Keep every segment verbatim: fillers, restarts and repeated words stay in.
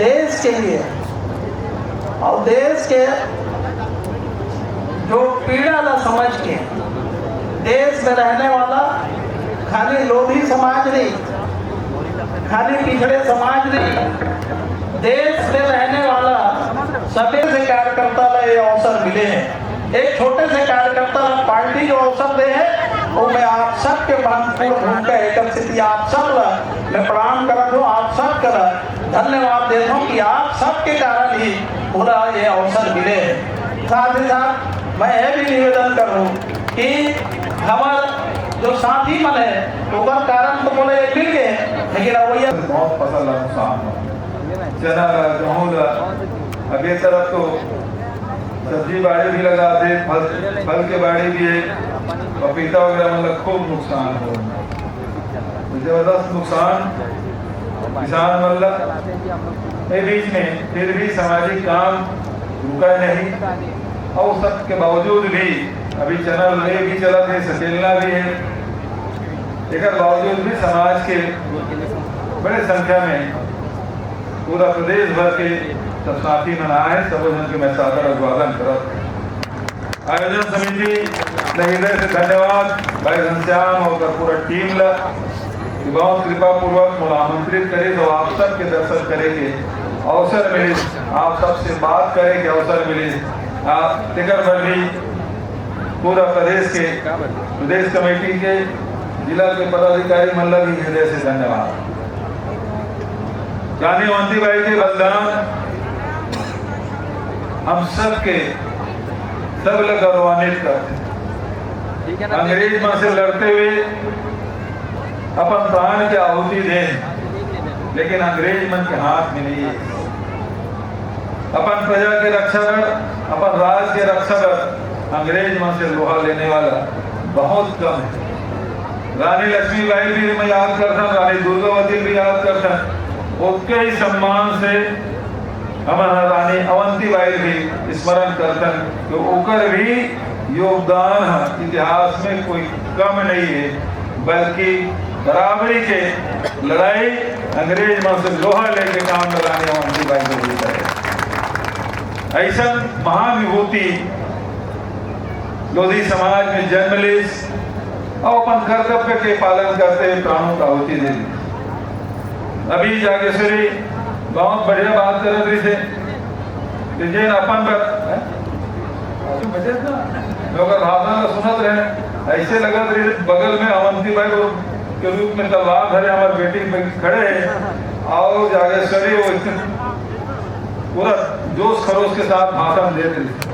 देश के लिए और देश के जो पीड़ा ला समझ के देश में रहने वाला खाली लोधी समाज नहीं, खाली पिछड़े समाज नहीं, देश में रहने वाला सभी से कार्यकर्ता ला ये अवसर मिले हैं। एक छोटे से कार्यकर्ता ला पार्टी जो अवसर दे है, वो मैं आप सबके महत्वपूर्ण भूमिका एकल स्थिति आप सब ला मैं प्रणाम करत हूँ, आप सब का धन्यवाद देता हूँ कि आप सबके कारण ही पूरा ये अवसर मिले है। साथ ही साथ मैं ये भी निवेदन करूँ कि हमार जो साथी मन है, ओकर कारण तो बोले ये मिल गए, लेकिन अब वही बहुत फसल ला नुकसान हो, चना ला, गेहूं ला, अब ये तरफ तो सब्जी बाड़ी भी लगाथे, फल, फल के बाड़ी भी है, पपीता वगैरह, मतलब खूब नुकसान हो, जबरदस्त नुकसान किसान मन ला। ये बीच में फिर भी सामाजिक काम रुका नहीं, और सब के बावजूद भी अभी चैनल ये भी चलत है, सकेलना भी है। एकर बावजूद भी समाज के बड़े संख्या में पूरा प्रदेश भर के सब साथी मन आए, सबो झन के मैं सादर अभिवादन करत हूं। आयोजन समिति ल हृदय से धन्यवाद, भाई घनश्याम और पूरा टीम ला, कि बहुत कृपापूर्वक मोला आमंत्रित करे और आप सबके दर्शन करे के अवसर मिले, आप सबसे बात करे के अवसर मिले। आप तेकर बर भी पूरा प्रदेश के, प्रदेश कमेटी के, जिला के पदाधिकारी मन ला भी हृदय से धन्यवाद। रानी अवंती बाई के बलिदान हम सबके, सब ला गौरवान्वित करथे। अंग्रेज मन से लड़ते हुए अपन प्राण के आहुति देन, लेकिन अंग्रेज मन के हाथ में नहीं है। अपन प्रजा के रक्षा बर, अपन राज के रक्षा बर अंग्रेज मन से लोहा लेने वाला बहुत कम है। रानी लक्ष्मीबाई भी मैं याद करथन, रानी दुर्गावती भी याद करथन। ओके ही सम्मान से हमन ह रानी अवंती बाई भी स्मरण करथन कि ओकर भी योगदान ह इतिहास में कोई कम नहीं है, बल्कि बराबरी के लड़ाई, अंग्रेज मन से लोहा लेके काम ल रानी अवंती बाई जरूर करे। ऐसन महान विभूति लोधी समाज में जन्म लेस और अपन कर्तव्य के पालन करते हुए प्राणों का आहुति दे दी। अभी जागेश्वरी बहुत बढ़िया बात करत रहिसे कि जेन अपन बर, हैं? आजू बजे ना, मैं ओकर भाषण ला सुनत रहे, ऐसे लगत रहे बगल में अवंती बाई के रूप में तलवार धरे हमारे बेटी में खड़े हैं और जागेश्वरी वो इतने पूरा जोश खरोश के साथ भाषण देत रहे।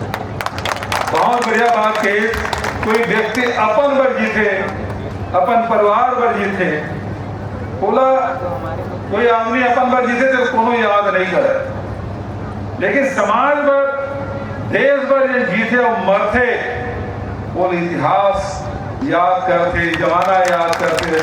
बहुत बढ़िया बात कही, कोई व्यक्ति अपन बर जीथे, अपन परिवार बर जीथे, बोला कोई आदमी अपन बर जीथे तो कोनो याद नहीं करे, लेकिन समाज बर, देश बर जे जीथे और मरथे, वो इतिहास याद करथे, जमाना याद करथे।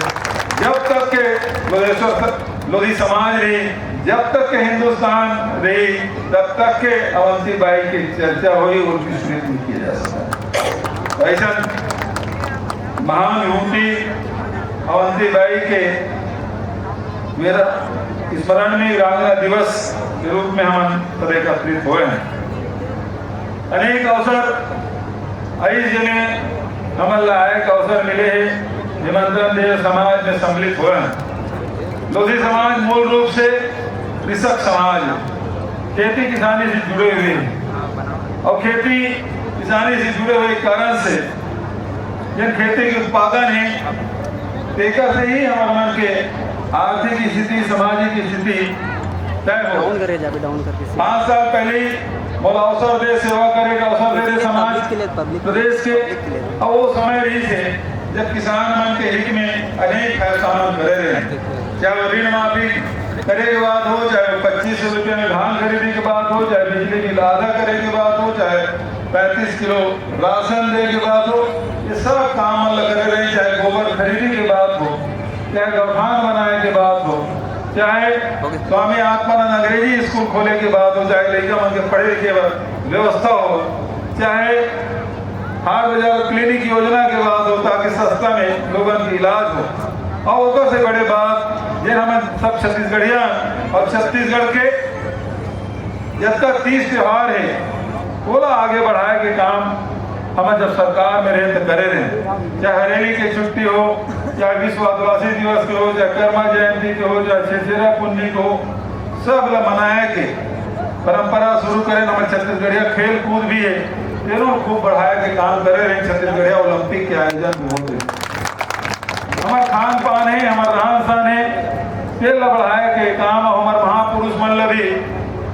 जब तक के लोधेश्वर लोधी समाज रही, जब तक के हिंदुस्तान रही, तब तक के अवंती बाई की चर्चा होई और विस्मृत नहीं किया जा सकता। ऐसा महान विभूति अवंती बाई के मेरा स्मरण में वीरांगना दिवस के रूप में हम सब एकत्रित हुए हैं। अनेक अवसर अइस जेमे हमन ला आए के अवसर मिले हे, निमंत्रण दे समाज में सम्मिलित होए हन। लोधी समाज मूल रूप से कृषक समाज हे, खेती किसानी से जुड़े हुए हे और खेती किसानी से जुड़े हुए कारण से जेन खेती के उत्पादन हे, तेकर से ही हमर मन के आर्थिक स्थिति, सामाजिक स्थिति तय हो। डाउन करे जाबे, डाउन करके से। पाँच साल पहले ही मोला अवसर दे, सेवा करे का अवसर दे दे पब्लिक, समाज, पब्लिक के लिए, पब्लिक, प्रदेश के। पब्लिक के लिए। अब वो समय रहिस हे जब किसान मन के हित में अनेक फैसला मन करे रहे, चाहे वो ऋण माफी करे के बात हो, चाहे वो पच्चीस सौ रुपया में धान खरीदे के बात हो, चाहे बिजली बिल आधा करे के बात हो, चाहे पैंतीस किलो राशन दे के बात हो, ये सब काम मन ला करे रहे, चाहे गोबर खरीदे के बात हो, चाहे गौठान बनाए के बात हो, चाहे स्वामी आत्मानंद अंग्रेजी स्कूल खोले के बात हो, चाहे लइका मन के पढ़े लिखे बर व्यवस्था हो, चाहे हाट बाजार क्लिनिक योजना के बात हो, ताकि सस्ता में लोगन के इलाज हो। और ओकर से बड़े बात, जे हमन सब छत्तीसगढ़िया और छत्तीसगढ़ के जतका तीज त्योहार हे, ओला आगे बढ़ाए के काम हमन जब सरकार में रहे त करे रहे, चाहे हरेली के छुट्टी हो, चाहे विश्व आदिवासी दिवस के हो, चाहे कर्मा जयंती के हो, चाहे छेरछेरा पुन्नी के हो, सब ला मनाए के परंपरा शुरू करे। हमर छत्तीसगढ़िया खेल कूद भी हे, तेनो खूब बढ़ाए के काम करे रहे। छत्तीसगढ़िया ओलंपिक के आयोजन भी होत हे। हमर खान पान हे, हमर रहन सहन हे, तेल ला बढ़ाए के काम अउ हमर महापुरुष मन ला भी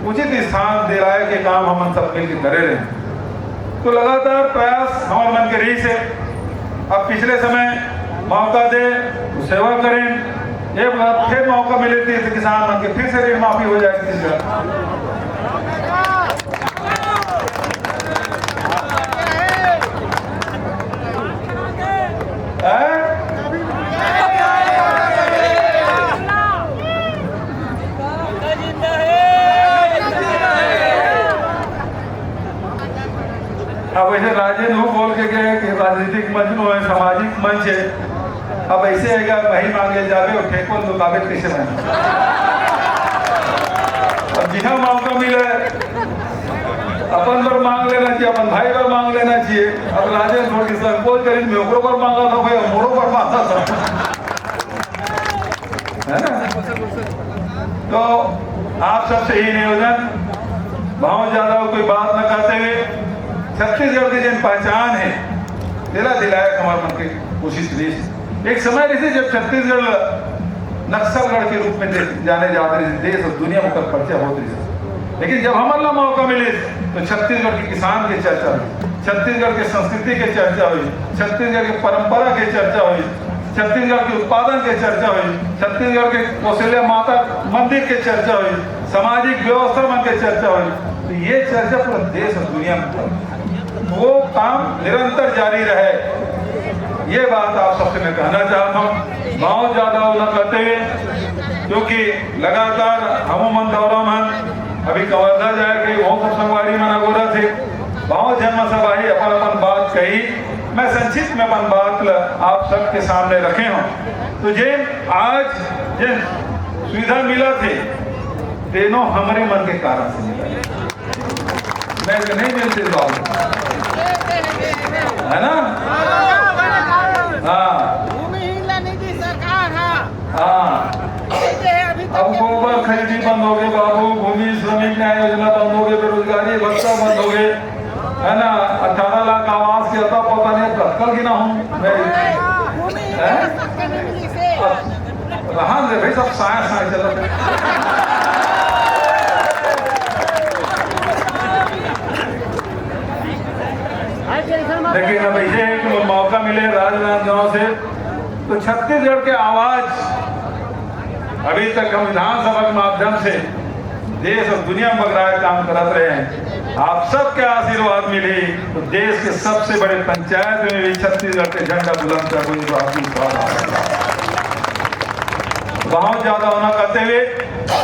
उचित स्थान दिलाए के काम हमन सब मिलके करे रहे। तो लगातार प्रयास हमर मन के रहिस हे। अब पिछले समय मौका दे, सेवा करें, ये बार फिर मौका मिले तो किसान मन के फिर से ऋण माफी हो जाए छत्तीसगढ़। हैं? अब वैसे राजेंद्र हूँ बोल के गए कि राजनीतिक मंच में है, सामाजिक मंच है। अब ऐसे आएगा, वही मांगे जावे और ठेको मुताबिक कैसे बने। अब जिहा मौका मिले, अपन बर मांग लेना चाहिए, अपन भाई बर मांग लेना चाहिए। अब राजेंद्र थोड़ी संकोच करी, मैं ओकरो बर मांगा था भाई, मोरो बर मांगा था, है ना? तो आप सबसे ही निवेदन, बहुत ज्यादा कोई बात न कहते हुए, छत्तीसगढ़ की जिन पहचान है, दिला दिलाए हमारे मन की कोशिश रही। एक समय रही जब छत्तीसगढ़ नक्सलगढ़ के रूप में दे-, जाने जाते रहे, देश और दुनिया में ओकर परिचय होत रही। लेकिन जब हमन ला मौका मिले तो छत्तीसगढ़ के किसान के चर्चा हुई, छत्तीसगढ़ के संस्कृति के चर्चा हुई, छत्तीसगढ़ के परंपरा के चर्चा हुई, छत्तीसगढ़ के उत्पादन के चर्चा हुई, छत्तीसगढ़ के कौशल्या माता मंदिर के चर्चा हुई, सामाजिक व्यवस्था मन के चर्चा हुई। तो ये चर्चा पूरा देश और दुनिया में फैली। वो काम निरंतर जारी रहे, ये बात आप सबसे मैं कहना चाहता हूँ। बहुत ज्यादा वो न करते हुए, क्योंकि लगातार हम मन दौरा मन अभी कवर्धा जाए के वो सब संगवारी मन अगोरा थे, बहुत जन मन सब आई, अपन अपन बात कही। मैं संक्षिप्त में अपन बात ल आप सबके सामने रखे हूँ। तो जे आज जे सुविधा मिला थे, तेनो हमरे मन के कारण से मिला थे। मैं तो नहीं मिलते बाबू, है ना? हाँ। भूमिहीन ला निधि सरकार हा। हाँ। अब गोबर खरीदी बंद हो गए बाबू, भूमि श्रमिक न्याय योजना बंद हो गए, बेरोजगारी भत्ता बंद हो गए, है ना? अठारह लाख आवास के अता पता नहीं, अब कल गिना हूँ मैं। हैं? अब रहन दे भाई, सब साए साए चलत। लेकिन अब ये एक मौका मिले राजनांदगांव से, तो छत्तीसगढ़ के आवाज अभी तक हम विधानसभा के माध्यम से देश और दुनिया में बगराए काम करत रहे हैं। आप सबके आशीर्वाद मिली तो देश के सबसे बड़े पंचायत में भी छत्तीसगढ़ के झंडा बुलंद कर कोई बात नहीं। बहुत ज्यादा होना कहते हुए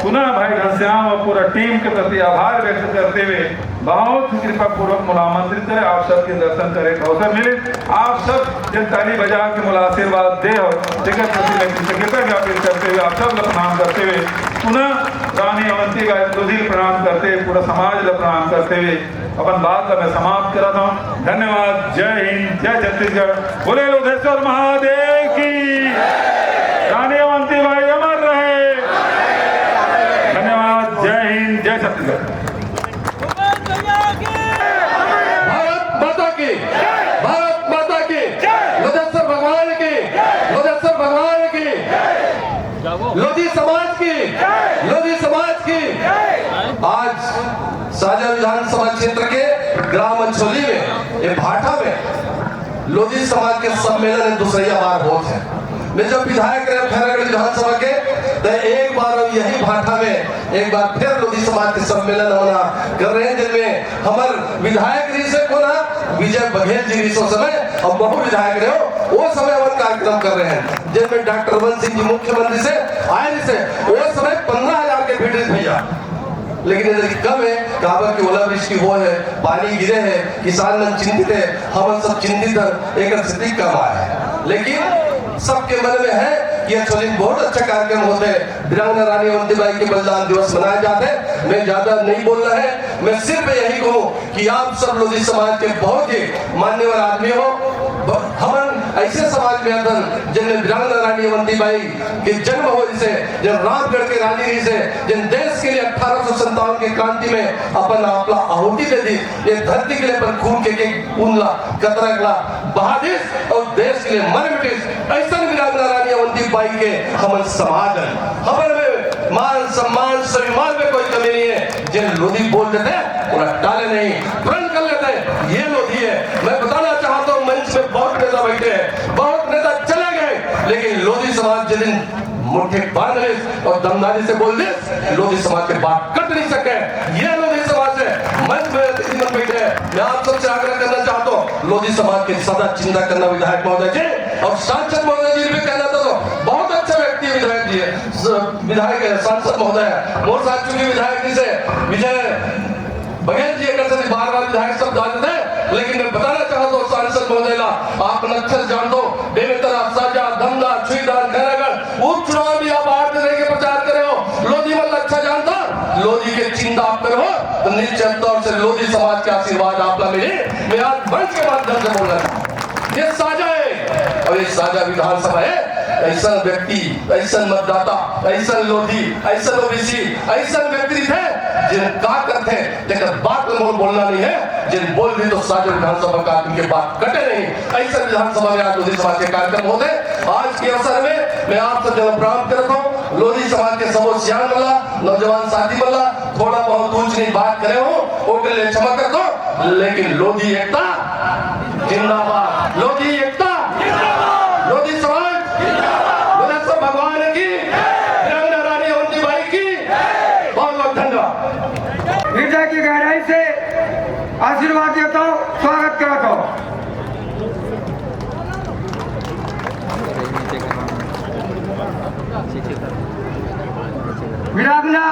पुनः भाई घनश्याम और पूरा टीम के प्रति आभार व्यक्त करते हुए बहुत कृपा पूर्वक मोला आमंत्रित करे, आप सबके दर्शन करे के अवसर मिले। आप सब जन ताली बजा के मोला आशीर्वाद दे हो, तेकर प्रति मैं कृतज्ञता ज्ञापित करते हुए आप सब ला प्रणाम करते हुए पुनः रानी अवंती बाई लोधी ला प्रणाम करते हुए पूरा समाज ला प्रणाम करते हुए अपन बात ला मैं समाप्त करत हूँ। धन्यवाद। जय हिंद, जय छत्तीसगढ़। बोले लोधेश्वर महादेव की। रानी अवंती बाई अमर रहे। धन्यवाद। जय हिंद, जय छत्तीसगढ़। भारत माता की, भारत माता की, लोधेश्वर भगवान की, लोधेश्वर भगवान की, लोधी समाज की, लोधी समाज की। आज साजा विधानसभा क्षेत्र के ग्राम अछोली में, ये भाटा में लोधी समाज के सम्मेलन में दूसरइया बार होत हे। मैं जब विधायक रहे खैरागढ़ विधानसभा के, तो एक बार हम यही भाटा में एक बार फिर लोधी समाज के सम्मेलन हमन कर रहे हैं, जिनमें हमर विधायक रहिस हे कोन हा, विजय बघेल जी रहिस हे ओ समय, अउ महू विधायक रहे हो, ओ समय हमन कार्यक्रम कर रहे हैं, जिनमें डॉक्टर रघुवंश सिंह जी मुख्यमंत्री से आए रहिस हे, ओ समय पन्द्रह हजार के भीड़ रहिस भैया। लेकिन यदि कम है, काबर कि ओलावृष्टि होय है, पानी गिरे है, किसान मन चिंतित है, हमन सब चिंतित है, एक स्थिति कम आए है। लेकिन सबके मन में है ये एक्चुअली बहुत अच्छा कार्यक्रम होता है। वीरांगना रानी अवंतीबाई के बलिदान दिवस मनाया जाता है। मैं ज्यादा नहीं बोलना है, मैं सिर्फ यही कहूँ कि आप सब लोधी समाज के बहुत ही मान्यवर आदमी हो। ब-, हमन ऐसे समाज में अदन जिनमें वीरांगना रानी अवंतीबाई के जन्म हो, इसे जब रामगढ़ के रानी रही से, जिन देश के लिए अठारह सौ संतावन के क्रांति में अपन आपला आहुति दे दी, ये धरती के लिए अपन खून के, के उनला कतरा एकला बहा दिस और देश के लिए मर मिटिस, ऐसा वीरांगना रानी अवंतीबाई के हमन समाज है। हमन में मान सम्मान स्वाभिमान में कोई कमी नहीं है। जिन लोधी बोल देते हैं, पूरा टाले नहीं, प्रण कर लेते हैं, ये लोधी है। मैं बताना चाहता हूँ, मंच में बहुत नेता बैठे हैं, बहुत नेता चले गए, लेकिन लोधी समाज जिन दिन मुट्ठी बांध लिस और दमदारी से बोल दिस, लोधी समाज के बात कट नहीं सके। ये लोधी समाज है, मंच में अतिथि बन बैठे हैं। मैं आप सबसे आग्रह करना चाहता हूँ, लोधी समाज के सदा चिंता करना विधायक महोदय जी और सांसद महोदय जी भी कहना था, तो बहुत अच्छा व्यक्ति है विधायक जी है, स-, विधायक है, सांसद महोदय है। मोर साथ चूंकि विधायक जी से विजय बघेल जी एक से बार बार विधायक सब जान देते हैं, लेकिन मैं बताना चाहता हूँ सांसद महोदय ला, आप नक्सल जान दो, बेमेतरा, साजा, धमदा, छुईदार, खैरागढ़, उपचुनाव भी आप आठ दिन रह के प्रचार करे हो, लोधी मन अच्छा जानता, लोधी के चिंता आप करो, तो निश्चित तौर से लोधी समाज के आशीर्वाद आपला मिले। मैं आज मंच के माध्यम से बोलना चाहता हूँ, ये साझा है और ये साझा विधानसभा है। ऐसा व्यक्ति, ऐसा मतदाता, ऐसा लोधी, ऐसा ओबीसी, ऐसा व्यक्ति है जिन का करते, लेकिन बात में बोलना नहीं है। जिन बोल दी तो साझा विधानसभा कार्यक्रम के बात कटे नहीं। ऐसा विधानसभा में आज लोधी समाज के कार्यक्रम होते। आज के अवसर में मैं आप सब जन प्रणाम करता हूँ। लोधी समाज के सबो सियान मन ला, नौजवान साथी मन ला थोड़ा बहुत ऊंच नीच बात करे हो, ओकर लिए क्षमा कर दो, लेकिन लोधी एकता जिंदाबाद, लोधी एकता, लोधी समाज, लोधी सब भगवान की, वीरांगना रानी अवंतीबाई की। बहुत बहुत धन्यवाद। हृदय की गहराई से आशीर्वाद देता हूँ, स्वागत करता हूँ। वीरांगना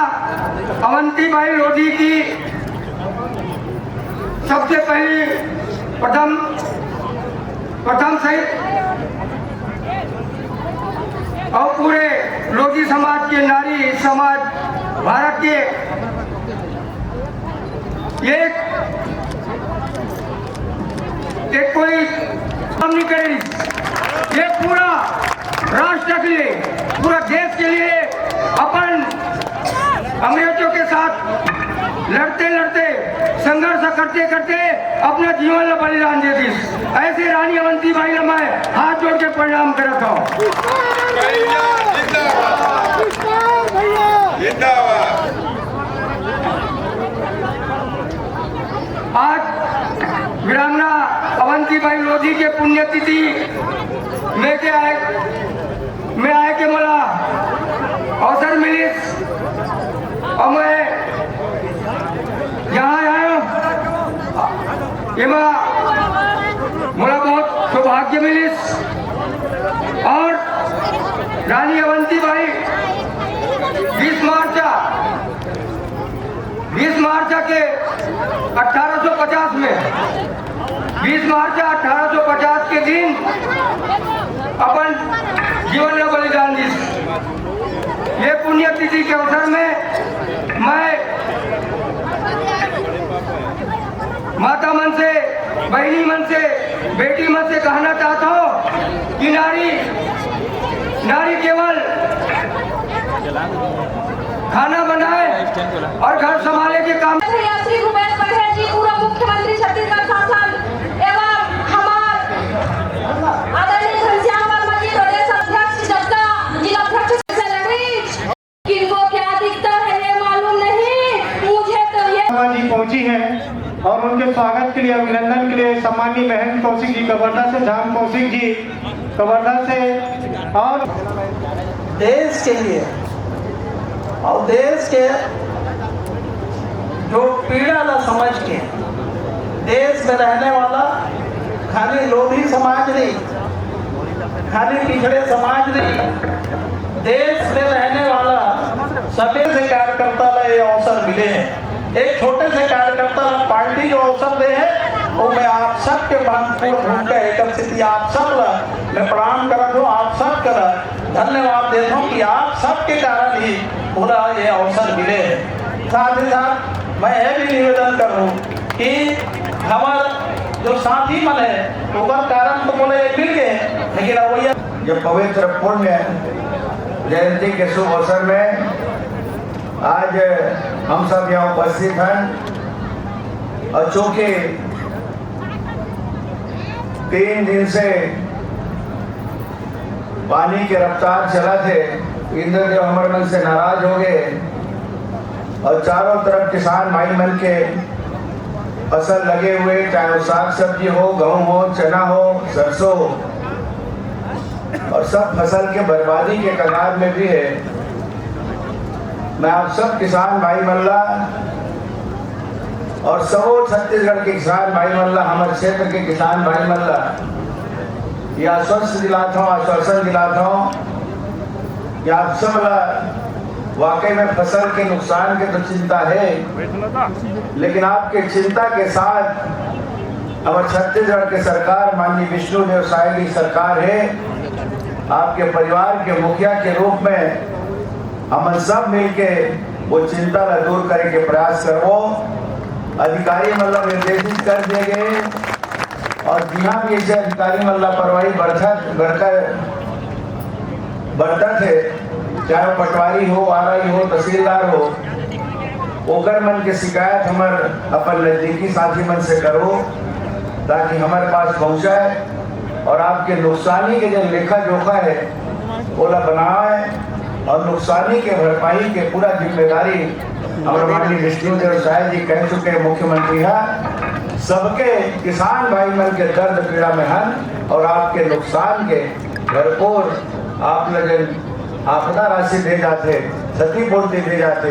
अवंतीबाई लोधी की सबसे पहली प्रथम, प्रथम सहित और पूरे लोधी समाज के, नारी समाज, भारत के एक, एक कोई काम नहीं करे। ये पूरा राष्ट्र के लिए, पूरा देश के लिए अपन अंग्रेजों के साथ लड़ते लड़ते, संघर्ष करते करते अपना जीवन ला बलिदान दे दिस। ऐसे रानी अवंतीबाई ला मैं हाथ जोड़ के प्रणाम करत हूँ। आज वीरांगना अवंतीबाई लोधी के पुण्यतिथि में के आए, में आए के मोला अवसर मिलिस और मैं यहाँ आया हूँ। एमा मोला बहुत सौभाग्य मिलिस और रानी अवंतीबाई बीस मार्च, बीस मार्च के अठारह सौ पचास में, बीस मार्च अठारह सौ पचास के दिन अपन जीवन ला बलिदान दिस। ये पुण्यतिथि के अवसर में मैं माता मन से, बहिनी मन से, बेटी मन से कहना चाहता हूँ कि नारी, नारी केवल खाना बनाए और घर संभाले के काम। श्री भूपेश बघेल जी, पूर्व मुख्यमंत्री छत्तीसगढ़ शासन एवं हमार आदरणीय घनश्याम वर्मा जी, प्रदेश अध्यक्ष जदका, जिला अध्यक्ष से लगी। किनको क्या दिखता है ये मालूम नहीं, मुझे तो ये। जी पहुंची हैं और उनके स्वागत के लिए, अभिनंदन के लिए सम्माननीय महेंद्र कौशिक जी कवर्धा से, धाम कौशिक जी कवर्धा से और देश के लिए और देश के जो पीड़ा ला समझ के देश में रहने वाला खाली लोधी समाज नहीं, खाली पिछड़े समाज नहीं, देश में रहने वाला सभी से कार्यकर्ता ला ये अवसर मिले हैं। एक छोटे से कार्यकर्ता ला पार्टी जो अवसर दे है, वो मैं आप सबके महत्वपूर्ण भूमिका एकत्रित, आप सब ला मैं प्रणाम करत हूँ, आप सब करा धन्यवाद देता हूँ कि आप सबके कारण ही मोला ये अवसर मिले है। साथ ही साथ मैं ये भी निवेदन करूँ कि हमार जो साथी मन है, ओकर कारण तो मोला ये मिल गए, लेकिन अब भैया ये पवित्र पुण्य जयंती के शुभ अवसर में आज हम सब यहाँ उपस्थित हैं और चूंकि तीन दिन से पानी के रफ्तार चलत हे, इंद्रदेव हमर मन से नाराज हो गए और चारों तरफ किसान भाई मन के फसल लगे हुए, चाहे वो साग सब्जी हो, गेहूं हो, चना हो, सरसों हो, और सब फसल के बर्बादी के कगार में भी है। मैं आप सब किसान भाई मन ला और सबो छत्तीसगढ़ के किसान भाई मन ला, हमर क्षेत्र के किसान भाई मन ला ये आश्वस्त दिलात हूँ, आश्वासन दिलात हूँ कि आप सब ला वाकई में फसल के नुकसान के तो चिंता है, लेकिन आपके चिंता के साथ हमर छत्तीसगढ़ के सरकार, माननीय विष्णु देव साय जी सरकार है, आपके परिवार के मुखिया के रूप में हमन सब मिलके वो चिंता ला दूर करे के प्रयास करबो। अधिकारी मन ला निर्देशित कर दिए गए और जिहाँ भी ऐसे अधिकारी मन ला लापरवाही बरतत, बरकर, बरतत हे, चाहे वो पटवारी हो, आरआई हो, तहसीलदार हो, ओकर मन के शिकायत हमर अपन नजदीकी साथी मन से करो, ताकि हमारे पास पहुँचाए और आपके नुकसानी के जो लेखा जोखा है, ओला बनाए और नुकसानी के भरपाई के पूरा जिम्मेदारी हमर माननीय विष्णुदेव साय जी कह चुके हैं, मुख्यमंत्री है, सबके किसान भाई मन के दर्द पीड़ा में हन और आपके नुकसान के भरपूर आप ला जन आपदा राशि दे जाथे, क्षतिपूर्ति दे जाथे,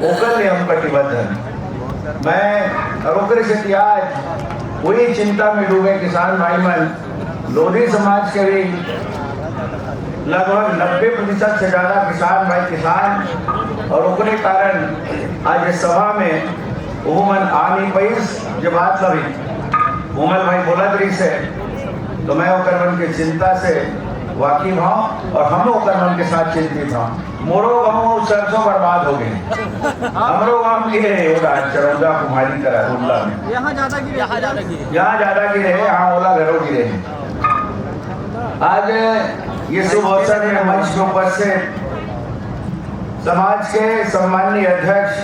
ओकर लिए हम कटिबद्ध हन। मैं और ओकरे सेती आज वही चिंता में डूबे किसान भाई मन, लोधी समाज के भी लगभग नब्बे प्रतिशत से ज्यादा किसान भाई किसान, और ओकरे कारण आज इस सभा में वो मन आ नहीं पाइस। जब बात लगी, कोमल भाई बोलत रहिस हे, तो मैं ओकर मन के चिंता से वाकिफ हूँ और हम ओकर मन के साथ चिंतित हूँ। मोरो गाँव सरसों बर्बाद हो गए। हमरो गाँव की है, वो राज चरौदा कुमारी करा उल्ला में। यहाँ ज्यादा गिरे। यहाँ ज्यादा गिरे हैं, यहाँ ओला घरों गिरे हैं। आज ये शुभ अवसर में मंच में उपस्थित समाज के सम्माननीय अध्यक्ष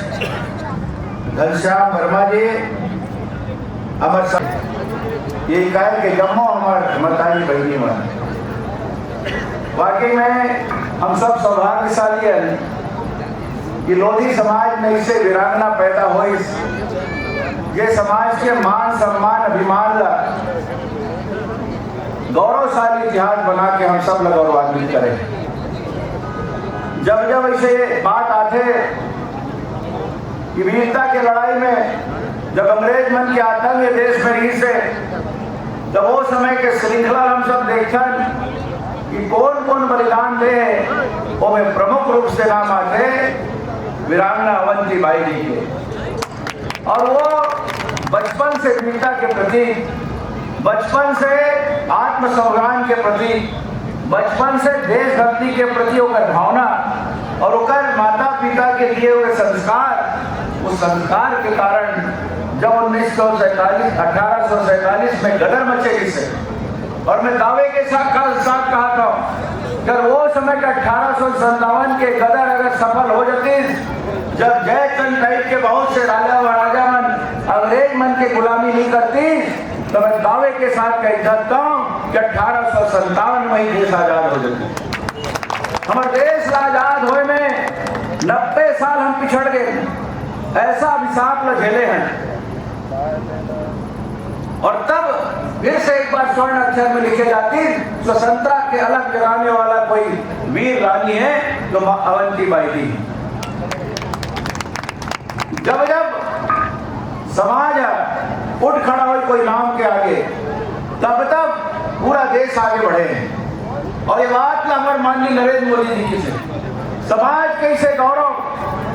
घनश्याम वर्मा जी, हमर स-, ये इकाई के जम्मो हमर मताई बहिनी मन, वाकई में हम सब सौभाग्यशाली हन कि लोधी समाज में इसे वीरांगना पैदा होइस, ये समाज के मान सम्मान अभिमान ला गौरवशाली इतिहास बना के हम सब ला गौरवान्वित करे। जब जब ऐसे बात आथे कि वीरता के लड़ाई में जब अंग्रेज मन के आतंक ये देश में रहिस हे, तब वो समय के श्रृंखला हम सब देखन कि कौन कौन बलिदान दे हे, ओमे प्रमुख रूप से नाम आथे वीरांगना अवंती बाई जी के। और वो बचपन से वीरता के प्रतीक, बचपन से आत्मसम्मान के प्रतीक, बचपन से देशभक्ति के प्रति ओकर भावना और ओकर माता पिता के दिए हुए संस्कार, उस संस्कार के कारण जब उन्नीस सौ सैंतालीस, अठारह सौ सैंतालीस में गदर मचे जिसे, और मैं दावे के साथ, साथ कहा था, अगर वो समय का अठारह सौ संतावन के गदर अगर सफल हो जाती, जब जयचंद टाइप के बहुत से राजा महाराजा मन अंग्रेज मन के गुलामी नहीं करती, तो मैं दावे के साथ कह सकता हूँ कि अठारह सौ संतावन में ही देश आजाद हो जाता। हमारे देश ला आजाद होए में नब्बे साल हम पिछड़ गए, ऐसा अभिशाप ला झेले हैं। और तब फिर से एक बार स्वर्ण अक्षर में लिखे जाती, स्वतंत्रता के अलख जगाने वाला कोई वीर रानी है तो माँ अवंती बाई जी। जब जब समाज उठ खड़ा हो कोई नाम के आगे, तब तब पूरा देश आगे बढ़े। और ये बात ला हमारे माननीय नरेंद्र मोदी जी की से, समाज कैसे गौरव,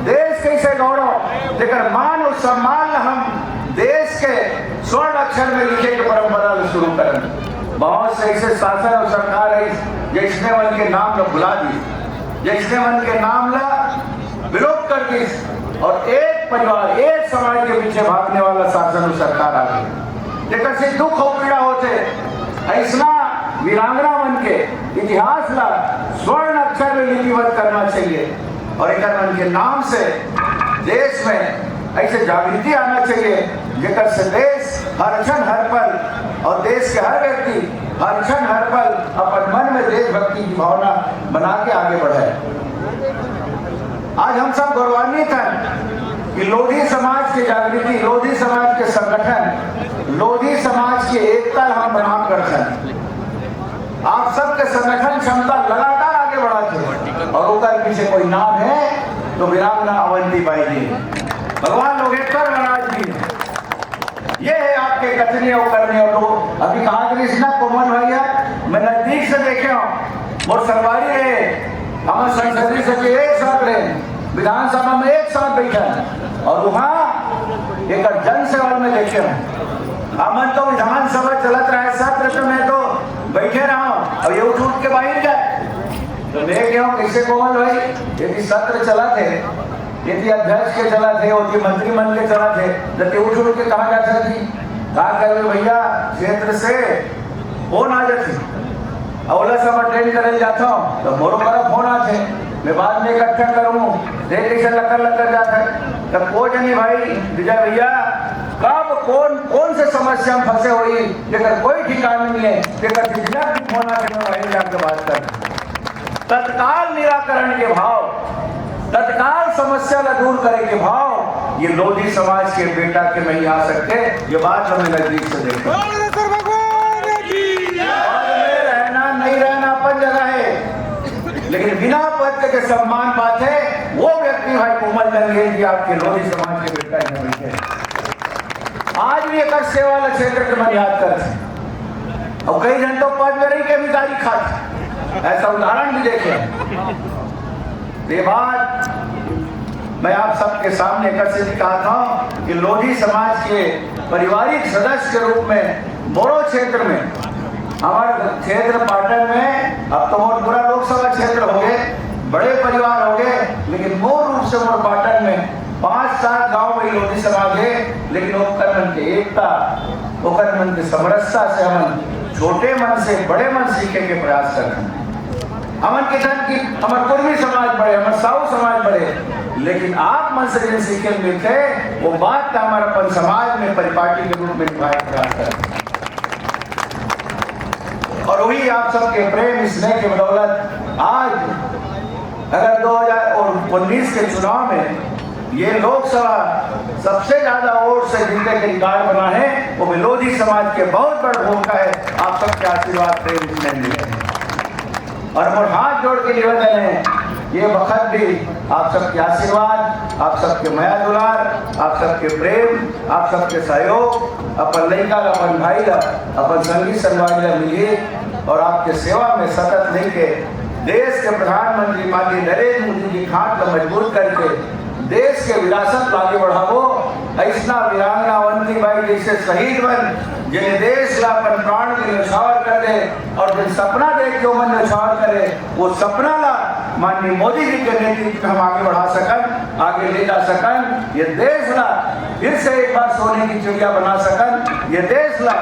देश कैसे गौरव, जेकर मान और सम्मान ला हम देश के स्वर्ण अक्षर में लिखे के परंपरा ला शुरू करन। बहुत से ऐसे शासन और सरकार है, जैसने मन के नाम ला भुला दी, जैसने मन के नाम ला विलोप कर दी, और एक परिवार, एक समाज के पीछे भागने वाला शासन और सरकार आ गई। जेकर से दुख और पीड़ा होथे, ऐसना वीरांगना मन के इतिहास ला स्वर्ण अक्षर में लिपिबद्ध करना चाहिए और एकर मन के नाम से देश में ऐसे जागृति आना चाहिए, जेकर से देश हर क्षण हर पल और देश के हर व्यक्ति हर क्षण हर पल अपन मन में देशभक्ति की भावना बना के आगे बढ़े। आज हम सब गौरवान्वित हैं कि लोधी समाज की जागृति, लोधी समाज के संगठन, लोधी समाज की एकता हम प्रणाम करते हैं। आप सबके संगठन क्षमता लगातार आगे बढ़त हे और ओकर पीछे कोई नाम है तो वीरांगना अवंती बाई जी, भगवान लोकेश्वर महाराज जी, ये है आपके कथनी और करनी। और लोग अभी कहा कि ना कोमल भैया, मैं नजदीक से देखे हूँ, मोर संगवारी रहे, हमर संसदीय सचिव एक साथ रहे, विधानसभा में एक साथ बैठा, और वहाँ एक जन सेवा में देखे हूँ। हमन तो विधानसभा चलत रहे, सत्र तो मैं तो बैठे रहा हूँ, और ये उठ उठ के बाहर जाए। तो मैं कहूँ, कैसे कोमल भाई, यदि सत्र चलत हे, यदि अध्यक्ष के चलत हे, यदि मंत्री मन के चलत हे, तो ते उठ उठ के कहाँ जात हस? का करबे भैया, क्षेत्र से फोन आ जाथे, अउ ओला सब अटेंड करे जाथव, तो मोरो करा फोन आथे, मैं बाद में इकट्ठा करूँ, देख कैसे लकर लकर जात हे। तो को जनी भाई विजय भैया, कब कौन, कौन से समस्या में फंसे होही, जेकर कोई ठिकाना नहीं है, जेकर जितना भी फोन आथे, मैं वहीं जाके बात कर तत्काल निराकरण के भाव, तत्काल समस्या ला दूर करे के भाव, ये लोधी समाज के बेटा के नहीं आ सकते। ये बात हमें नजदीक से देखो। पद में रहना, नहीं रहना अपन जगह है, लेकिन बिना पद के सम्मान पाथे, वो व्यक्ति भाई कोमल जंगेल जी आपके लोधी समाज के बेटा ही बैठे हैं। आज भी एक सेवा वाला क्षेत्र के मन याद करते हैं। और कई जन तो पद में रही के भी गाली खाते, ऐसा उदाहरण भी देखे। ये बात मैं आप सबके सामने एकत्रित कहा था कि लोधी समाज के पारिवारिक सदस्य के रूप में बोरो क्षेत्र में हमारे क्षेत्र पाटन में, अब तो मोर पूरा लोकसभा क्षेत्र हो गए, बड़े परिवार हो गए, लेकिन मूल रूप से मोर पाटन में पांच सात गांव में लोधी समाज है, लेकिन ओकर मन के एकता, ओकर मन के समरसता से हमन छोटे मन से बड़े मन सीखे के प्रयास करते हैं। हमन के धन की, हमर कुर्मी समाज बड़े, हमर साहू समाज बड़े, लेकिन आप मन से जिन सीखे मिलते, वो बात तो हमारे अपन समाज में परिपाटी के रूप में निभाए के प्रयास करते हैं। और वही आप सबके प्रेम स्नेह के बदौलत आज अगर दो हज़ार उन्नीस के चुनाव में ये लोकसभा सबसे ज्यादा वोट से जीतने के रिकॉर्ड बना है, वो भी लोधी समाज के बहुत बड़ भूमिका है। आप सबके आशीर्वाद प्रेम स्नेह मिले। और मोर हाथ जोड़ के निवेदन है, ये वक्त भी आप सबके आशीर्वाद, आप सबके मया दुलार, आप सबके प्रेम, आप सबके सहयोग, अपन लइका ला, अपन भाई ला, अपन संगी संगवारी ला मिलिए और आपके सेवा में सतत लेके देश के प्रधानमंत्री माननीय नरेंद्र मोदी जी के हाथ ला मजबूत करके देश के विरासत ला आगे बढ़ाबो। ऐसना वीरांगना अवंती बाई जैसे शहीद मन, जिन्हें देश ला अपन प्राण के न्यौछावर कर दे और जिन सपना देख के मन न्यौछावर करे, वो सपना ला माननीय मोदी जी के नेतृत्व में हम आगे बढ़ा सकन, आगे ले जा सकन, ये देश ला फिर से एक बार सोने की चिड़िया बना सकन, ये देश ला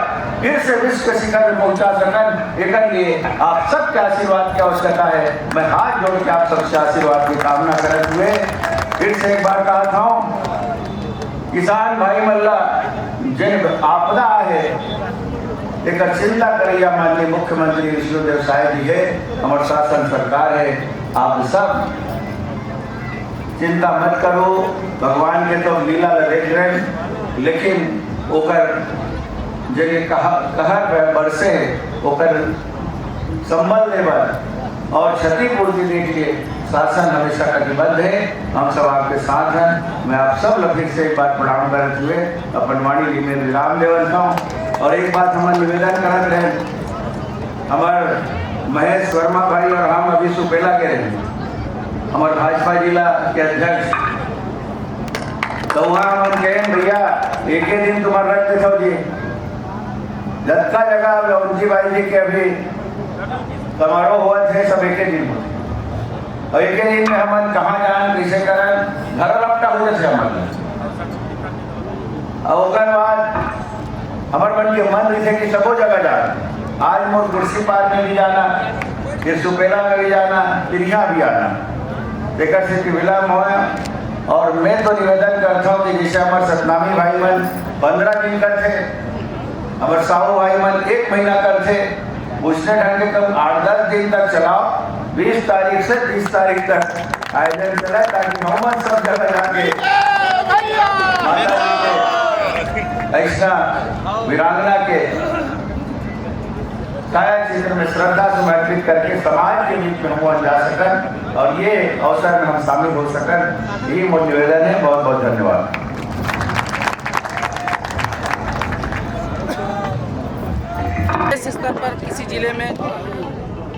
फिर से विश्व के शिखर में पहुंचा सकन। एकर लिए आप सबके आशीर्वाद की आवश्यकता है। मैं हाथ जोड़ के आप सबसे आशीर्वाद की कामना करत हुए फिर से एक बार कहा था, किसान भाई मन ला जेन आपदा आहे, एकर चिंता करैया माननीय मुख्यमंत्री विष्णुदेव साय जी हे, हमर शासन सरकार हे। आप सब चिंता मत करो, भगवान के तो लीला ल देख रहे हैं, लेकिन ओकर जेन कह-, कहर बरसे हे, ओकर संबल दे बर और क्षतिपूर्ति दे के लिए शासन हमेशा कटिबद्ध है। हम सब आपके साथ हैं। मैं आप सब ला फिर से एक बार प्रणाम करत हुए अपन वाणी ली में विराम देवत हूँ। और एक बात हमर निवेदन करत रहे, हमर महेश वर्मा भाई और हम अभी सुपेला के रहे, हमर भाजपा जिला के अध्यक्ष, तो वहाँ हमन कहें, "भैया, एके दिन तुम्हार रख देथव जी।" जतका जगह अब अवंती बाई जी के अभी समारोह होवत हे, सब एके दिन होथे। अउ एके दिन में हमन कहाँ जान, कइसे करन, घर लपटा हो जाथे हमन। अउ ओकर बाद हमर मन के मन रहिथे कि सबो जगह जान। आज मोर कुर्सी पार में भी जाना, फिर सुपेला में भी जाना, फिर यहाँ भी आना। तेकर से कि विलंब होय। और मैं तो निवेदन करता हूँ कि जैसे हमर सतनामी भाई मन पंद्रह दिन करथे, हमर साहू भाई मन एक महीना करथे, उसने ढंग के कम आठ दस दिन तक चलाओ, बीस तारीख से तीस तारीख तक आयोजन चला, ताकि हमन सब जगह जाके माता जी के ऐसा वीरांगना के काया चित्र में श्रद्धा समर्पित करके समाज के बीच में हम जा सकन और ये अवसर में हम शामिल हो सकन, ये मोर निवेदन है। बहुत बहुत धन्यवाद। इस स्तर पर किसी जिले में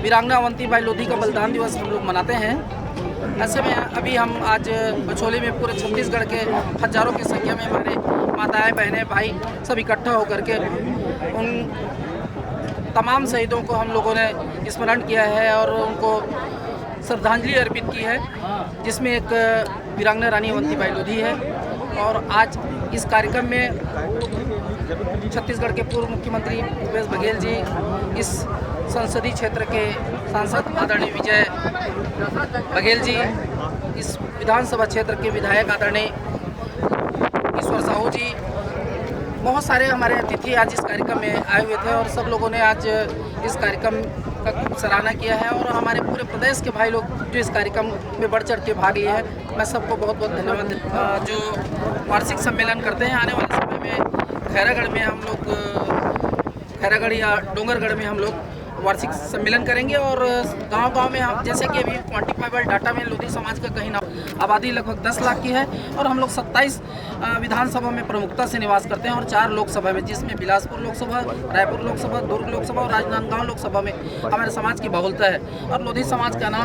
वीरांगना अवंती बाई लोधी का बलिदान दिवस हम लोग मनाते हैं। ऐसे में अभी हम आज बछोली में पूरे छत्तीसगढ़ के हजारों की संख्या में हमारे माताएं, बहनें, भाई सब इकट्ठा होकर के उन तमाम शहीदों को हम लोगों ने स्मरण किया है और उनको श्रद्धांजलि अर्पित की है, जिसमें एक वीरांगना रानी अवंती बाई लोधी है। और आज इस कार्यक्रम में छत्तीसगढ़ के पूर्व मुख्यमंत्री भूपेश बघेल जी, इस संसदीय क्षेत्र के सांसद आदरणीय विजय बघेल जी, इस विधानसभा क्षेत्र के विधायक आदरणीय ईश्वर साहू जी, बहुत सारे हमारे अतिथि आज इस कार्यक्रम में आए हुए थे और सब लोगों ने आज इस कार्यक्रम का खूब सराहना किया है और हमारे पूरे प्रदेश के भाई लोग जो इस कार्यक्रम में बढ़ चढ़ के भाग लिए हैं, मैं सबको बहुत बहुत धन्यवाद देता हूँ। अ, जो वार्षिक सम्मेलन करते हैं, आने वाले समय में खैरागढ़ में हम लोग, अ, खैरागढ़ या डोंगरगढ़ में हम लोग वार्षिक सम्मेलन करेंगे और गांव-गांव में हम, जैसे कि अभी क्वांटिफाइबल डाटा में लोधी समाज का कहीं ना, आबादी लगभग दस लाख की है और हम लोग सत्ताईस, अ, विधानसभा में प्रमुखता से निवास करते हैं और चार लोकसभा में, जिसमें बिलासपुर लोकसभा, रायपुर लोकसभा, दुर्ग लोकसभा और राजनांदगांव लोकसभा में हमारे समाज की बहुलता है। और लोधी समाज का नाम